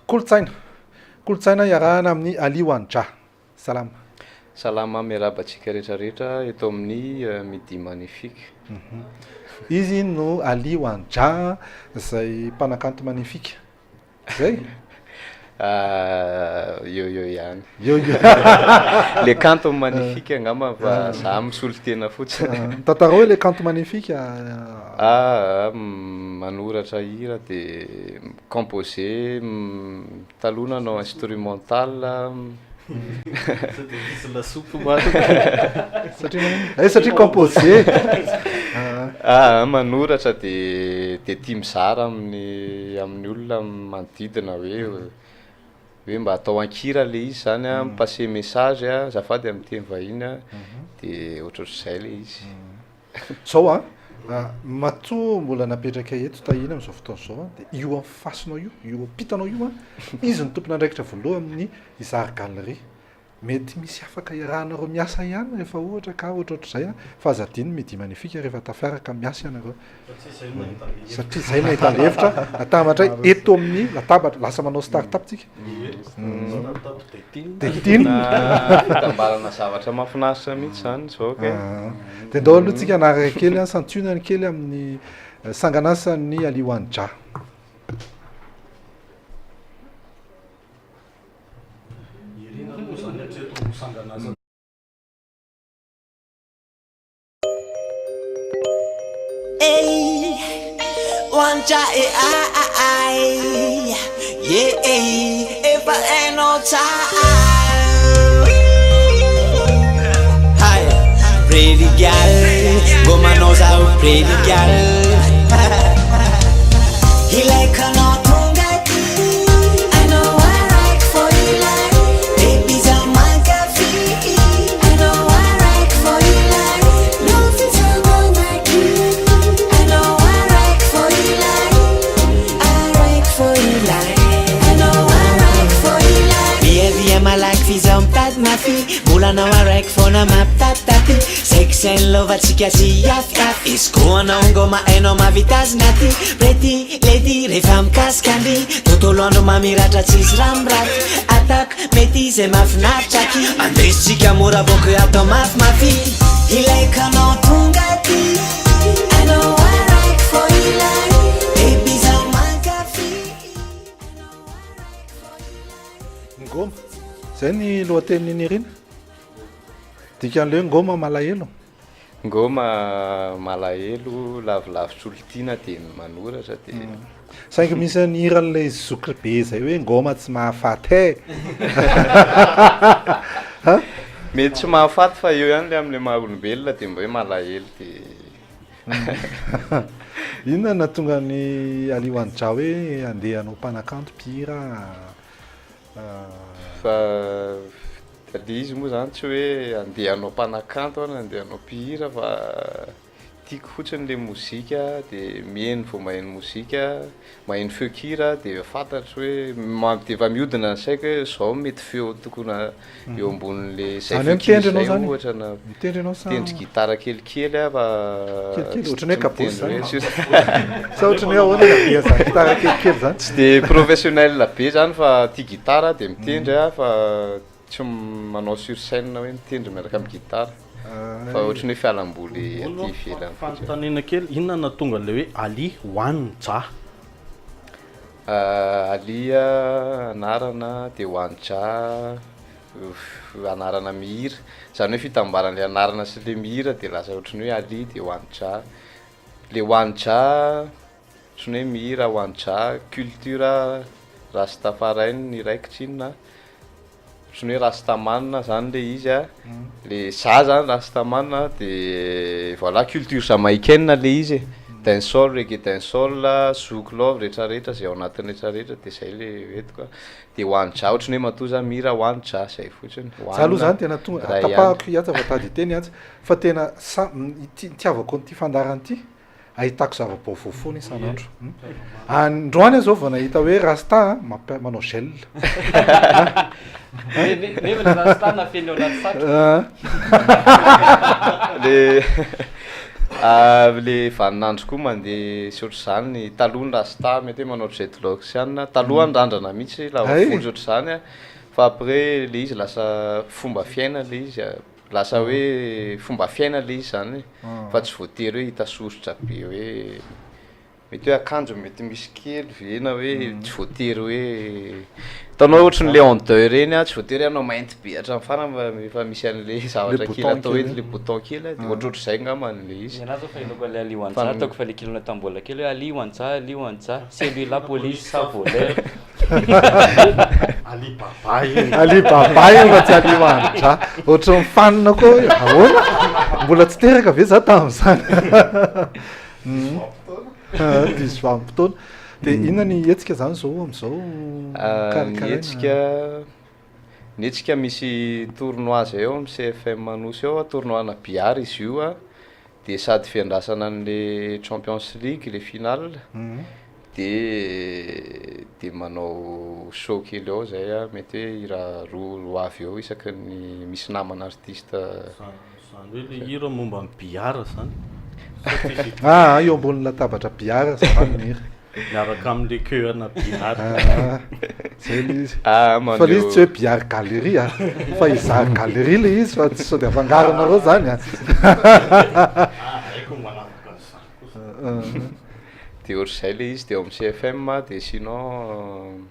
Kolontsaina. Kolontsaina iarahana amin'i Ali Wanja. Salama. Salama, miarahaba antsika rehetra rehetra eto amin'ny Midi Magnifique. Izy no Ali Wanja izay mpanakanto magnifique. Zay? Eo eo ihany. Eo eo. Le kanto magnifique angamba fa za misolo tena fotsiny. Tantarao hoe le kanto magnifique. Ah, manoratra hira de mi-composer, taloha nanao instrumental. Sao de misy lasopy marina. Satria maninona? Eh satria composer. Ah, manoratra de de tia mizara amin'ny amin'ny olona manodidina hoe hoe mba atao an-kira le izy zany an, mi-passer message an, azafady amin'ny teny vahiny an, de ohatrohatr'izay le izy. Zao an, matoa mbola napetraka eto Tahiana amin'izao fotoana izao an, dia io amin'ny fasinao io, io ampitanao io an, izy no tompon'andraikitra voalohany amin'ny Izary Galerie. Mety misy afaka iarahanareo miasa ihany rehefa ohatra ka ohatrohatr'izay an, fa aza adino Midi Magnifique rehefa tafiaraka miasa ianareo. Satria izay no ahitana hevitra natambatra eto amin'ny latabatra, lasa manao start up tsika. Dating. Fitambarana zavatra mahafinaritra mihitsy izany izao kay. Dia ndao aloha tsika hanaraka kely an, santionany kely amin'ny sanganasan'ny Aliou Jah. Irina aloha izany hatreto no sanganasa. Ngoma, zay ny lohatenin'i Nirina. Dikan'ilay hoe ngoma malahelo. Ngoma malahelo, lavilavitr'olon-tiana dia manoratra dia. Saingy misy an'ny hiran'ilay zoky be zay hoe ngoma tsy mahafaty e. Mety tsy mahafaty fa eo ihany le amin'le maha olombelona dia mba hoe malahelo dia. Inona no nahatonga an'i Aliou Andja hoe handeha hanao mpanakanto, mpihira? Fa le izy moa zany tsy hoe handeha hanao mpanakanto aho na handeha hanao mpihira fa tiako fotsiny le mozika de miheno vao maheno mozika, maheno feon-kira de fantatro hoe ma- de efa mihodina ny saiko hoe zao mety feo tokony eo ambonin'le zay Zany hoe feon-kira mitendry ianao zay zany e? ohatra na Mitendry ianao sa? mitendry gitara kelikely aho fa Kelikely, tsy ohatran'ny hoe tsy kabosy mitendry zany. hoe Sa ohatran'ny hoe ahoana ny habeazan'ny gitara kelikely zany? Tsy de professionnel be zany fa tia gitara de mitendry aho fa tsy manao sur scène hoe mitendry miaraka amin'ny gitara fa ohatran'ny hoe fialamboly aty ivelany fotsiny. Fanontaniana kely, inona no nahatonga an'ilay hoe Ali One Jah? Ali anarana de One Jah anarana mihira, zany hoe fitambaran'le anarana sy le mihira de lasa ohatran'ny hoe Ali de One Jah, le One Jah ohatran'ny hoe mihira One Jah, culture rastafarain ny raikitra inona, ohatran'ny hoe rastaman zany le izy a, le za zany rastaman de voilà culture jamaïcaine le izy e, dancehall, reggae dancehall, zouk love retraretra zay ao anatiny retraretra de zay le entiko a, de one jah ohatran'ny hoe matoa za mihira one jah zay fotsiny, Za aloha one zany tena tonga, ray ihany. tapahako i Haja fa tady hiteny Haja, fa tena sa- ity itiavako an'ity fandaharana ity, ahitako zava-baovao foana isan'andro. Androany aho zao vao nahita hoe rasta a, mampi- manao gel. Nefa le rasta nafeniny ao anaty satroka. Le Le vaninandro koa mandeha sy ohatr'izany, taloha ny rasta mety hoe manao dreadlocks ihany na taloha nirandrana mihitsy lava volo sy ohatr'izany an, fa après le izy lasa fomba fiaina le izy, lasa hoe fomba fiaina le izy zany e, fa tsy voatery hoe hita soritra be hoe Mety hoe akanjo mety misy kely ve na hoe tsy voatery hoe hitanao ohatry ny le en deuil reny an, tsy voatery hoe hanao mainty be hatramin'ny farany fa efa misy an'le zavatra kely atao hoe le bouton kely dia ohatrohatr'izay angambany le izy. Ny anahy zao fahenoako an'ilay Ali Wanja, ataoko fa le kilona tamin'ny mbola kely hoe Ali Wanja, Ali Wanja, celui là police ça voleur. Ali Baba io. Ali Baba io fa tsy Ali Wanja. Ohatran'ny fanina koa hoe ahoana? Mbola tsy teraka ve za tamin'izany? Diso vanim-potoana. Dia inona ny hetsika zany zao amin'izao Ny karakaraina? hetsika, ny hetsika misy tournoi zay ao amin'ny CFM Anosy ao, tournoi ana billard izy io an, dia sady fiandrasana an'le Champions League le finale, dia dia manao show kely ao zay an, mety hoe hira roa ho avy eo isaky ny misy namana artiste. Zany hoe le hira momba ny billard zany? Aa eo ambony latabatra billard zany ny hira. Miaraka amin'le queue ana billard. Aa zay le izy. Aa Fa le izy tsy maneho. hoe billard galerie a, fa izary galerie le izy fa tsy sao de afangaronareo zany a. Ah haiko ny manavaka an'izany kosa. De ohatr'izay le izy de ao amin'ny CFM de sinon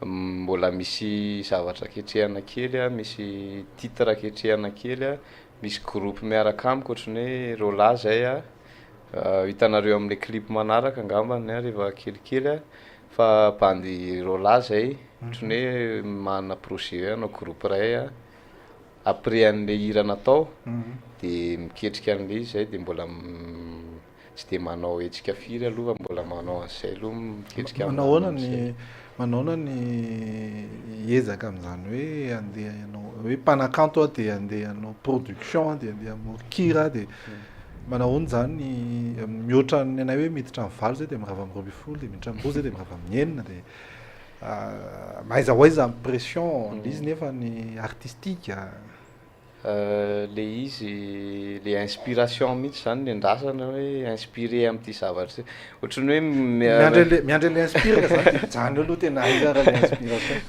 Mbola misy zavatra ketrehana kely a, misy titre ketrehana kely a, misy groupe miaraka amiko ohatran'ny hoe roalahy zay a, ho hitanareo amin'le clip manaraka angambany a rehefa kelikely a, fa bandy roalahy zay, ohatran'ny hoe manana projet hoe hanao groupe iray a, après an'le hira natao de miketrika an'le izy zay de mbola Tsy dia manao hetsika firy aloha fa mbola manao an'izay aloha miketrika Manao ahoana amin'izay. ny manao ahoana ny ezaka amin'izany hoe andeha hanao hoe mpanakanto aho dia andeha hanao production aho dia andeha hamoron-kira aho dia manao ahoana izany ny mihoatra ny anay hoe miditra amin'ny valo izay dia mirava amin'ny 12 dia miditra amin'ny roa izay dia mirava amin'ny enina dia aiza ho aiza ny pression ilay izy nefa ny artistique. Le izy, le inspiration mihitsy zany no endrasana hoe inspiré amin'ity zavatra ity, ohatran'ny hoe Miandry an'le miandry an'le inspiraka zany de mijanona eo aloha tena aiza ary le inspiration.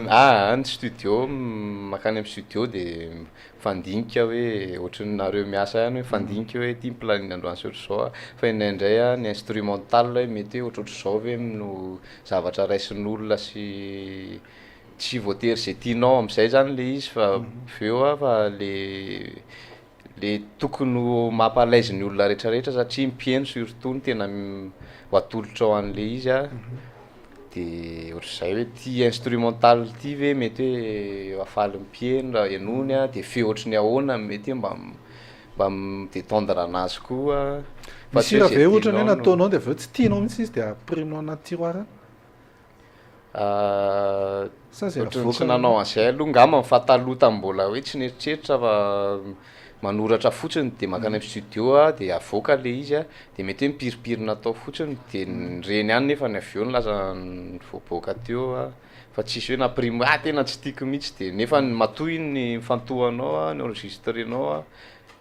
Aa ny studio, mankany amin'ny studio de mifandinika hoe ohatran'ny nareo miasa ihany hoe mifandinika hoe ity ny planning androany sy ohatr'izao a, fa indraindray a ny instrumental hoe mety hoe ohatrohatr'izao ve no zavatra raisin'olona sy Tsy voatery ze tianao amzay zany le izy fa avy eo a fa le le tokony ho mampa à l'aise ny olona retraretra satria mpiheno surtout no tena ho atolotrao an'le izy a, de ohatr'izay hoe ty instrumental ty ve mety hoe ahafaly ny mpiheno raha henoiny a, de feo ohatry ny ahoana no mety hoe mba mba mi-detendre anazy koa fa Misy tsy hoe hira ze ve ohatra ny hoe tianao no. nataonao de avy eo tsy tianao mihitsy izy de ampirimina anaty tiroir any? Sa izay Ohatran'ny tsy avoaka nanao an'izay aloha ngambany fa taloha tamin'ny mbola hoe tsy nieritreritra fa manoratra fotsiny de mankany amin'ny studio aho de avoaka le izy a, de mety hoe mipirimpirina tao fotsiny de reny ihany nefa ny avy eo no lasa nivoaboaka teo a, fa tsisy hoe nampirimy hoe ah tena tsy tiako mihitsy de nefa ny matoa iny ny nifantohanao a, ni-enregistrer-nao a,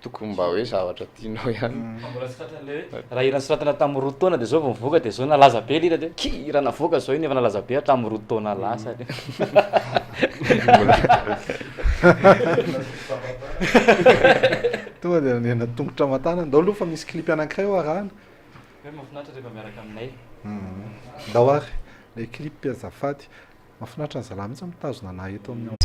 Tokony mba hoe zavatra tianao ihany. Fa mbola tsy tratran'ilay hoe raha hira nosoratana tamin'ny 2 taona dia zao vao mivoaka dia zao nalaza be le hira dia ki hira navoaka zao iny efa nalaza be hatramin'ny 2 taona lasa re. Tonga dia nanena tongotra aman-tanana. Ndao aloha fa misy clip anankiray ho arahana. Hoe mahafinaritra rehefa miaraka aminay. Ndao ary ilay clip azafady. Mahafinaritra ny zalahy mihitsy mitazona anah eto amin'ny.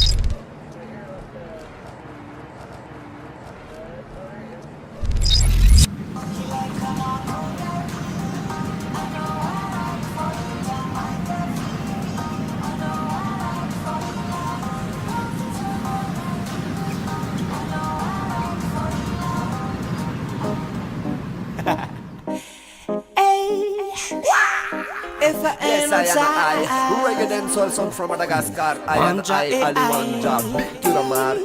Yes, I am I. Reggae dancehall song from Madagascar. I am I, Ali Wanja, Big Turamar.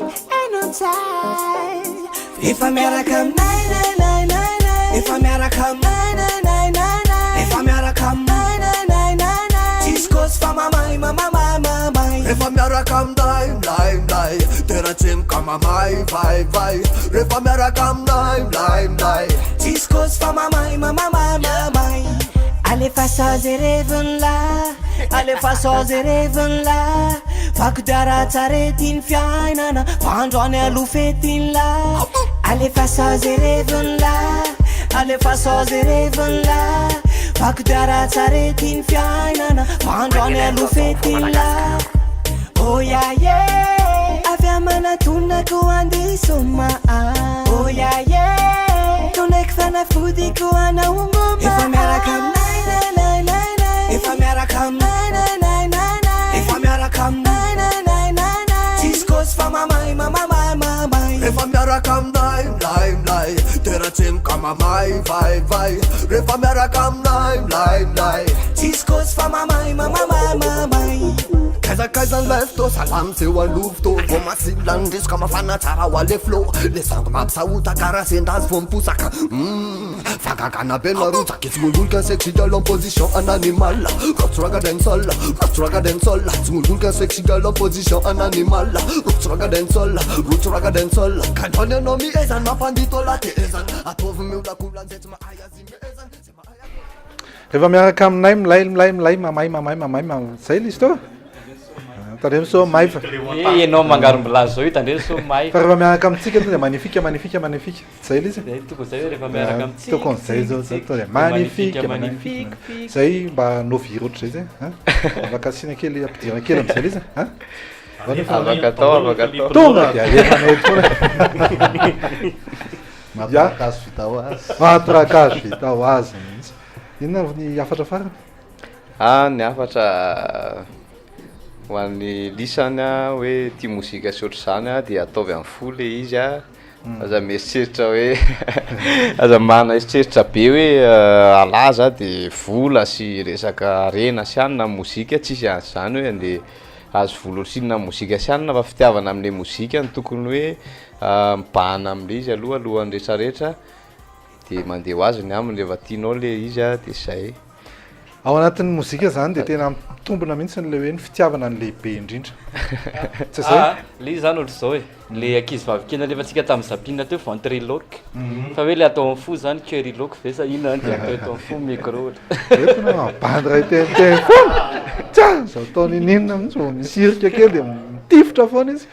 Efa miaraka aminay nay nay nay nay Efa miaraka aminay nay nay nay nay Efa miaraka aminay nay nay nay nay Tsisy kôsy fa mamay mamamay mamay Efa miaraka aminay, mlay mlay. Tena Teratsimoka mamay vaivay Rehefa miaraka aminay milay milay Tsisy kôzy fa mamay mamamay mamay Alefaso zay reviny lahy Alefaso zay reviny lahy Fa kodiaran-tsarety ny fiainana Fa androany aloha fetiny lahy Alefaso zay reviny lahy Alefaso zay reviny lahy Fa kodiaran-tsarety ny fiainana Fa androany aloha fetiny lahy Oh yeah yeah Avy amanatona ko andeha hisoma Oh yeah yeah Tonaiky fanafody ko anao ngoma Efa miaraka aminay nay nay nay nay Efa miaraka aminay nay nay nay nay Efa miaraka aminay nay nay nay nay Tsisy kôzy fa mamay mamamay mamay Rehefa miaraka aminay milay milay Teratsimoka mamay vaivay Rehefa miaraka aminay milay milay Tsisy kôzy fa mamay mamamay mamay Kaizakaizany lefto salamy seo alovto Vao masilany risoka mafana tsara ho ale flow Le sango mampisahotaka karaha sendrazy vao miposaka Fagagana be narotsaka Tsy mololika sexy girl en position un animal Roots ragga dancehall, roots ragga dancehall Tsy mololika sexy girl en position un animal Roots ragga dancehall, roots ragga dancehall Kandrany anao miezany mampandito lahy ezany Ataovy miolakolany zay tsy mahay azy miezany Zay mahay azy. Rehefa miaraka aminay milay milay milay mamay mamay mamay mamay zay le izy teo tandremo sao may fa Eh, ianao mangarom-bilazy zao io tandremo sao may fa rehefa miaraka amintsika tonga dia magnifique magnifique magnifique zay le izy Zay tokony zay hoe rehefa miaraka amintsika tokony zay zao zay tonga dia magnifique magnifique zay mba noviro ohatr'izay zay hein afaka asiana kely ampidirana kely am'izay le izy hein Afaka atao, afaka atao. Tonga dia alefanay foana. Matrakazo vita ho azy. Matrakazo vita ho azy mihitsy. Inona ny hafatra farany? Ah, ny hafatra ho an'ny lisany a, hoe tia mozika sy ohatr'izany a, dia ataovy amin'ny fo le izy a, aza mieritreritra hoe aza manana eritreritra be hoe halaza de vola sy resaka harena sy anona ny mozika, tsisy an'izany hoe andeha hahazo vola ohatrinona amin'ny mozika sy anona fa fitiavana am'le mozika no tokony hoe mibahana am'le izy aloha alohan'ny rehetrarehetra de mandeha ho azy ny aminy rehefa tianao le izy a de zay. Ao anatin'ny mozika zany de tena mitombina mihitsy le hoe ny fitiavana ny lehibe indrindra. Tsy zay? Ah, le izy zany ohatr'izao e, le ankizy vavy kely nalefantsika tamin'ny zapina teo ventriloque, fa hoe le atao amin'ny fo zany cœuriloque ve sa inona zany de atao eto amin'ny fo micro ohatra. Eto no bandy ray teniteny foana. Tsa, zao ataony ininona mihitsy vao misy hirika kely de mitifitra foana izy.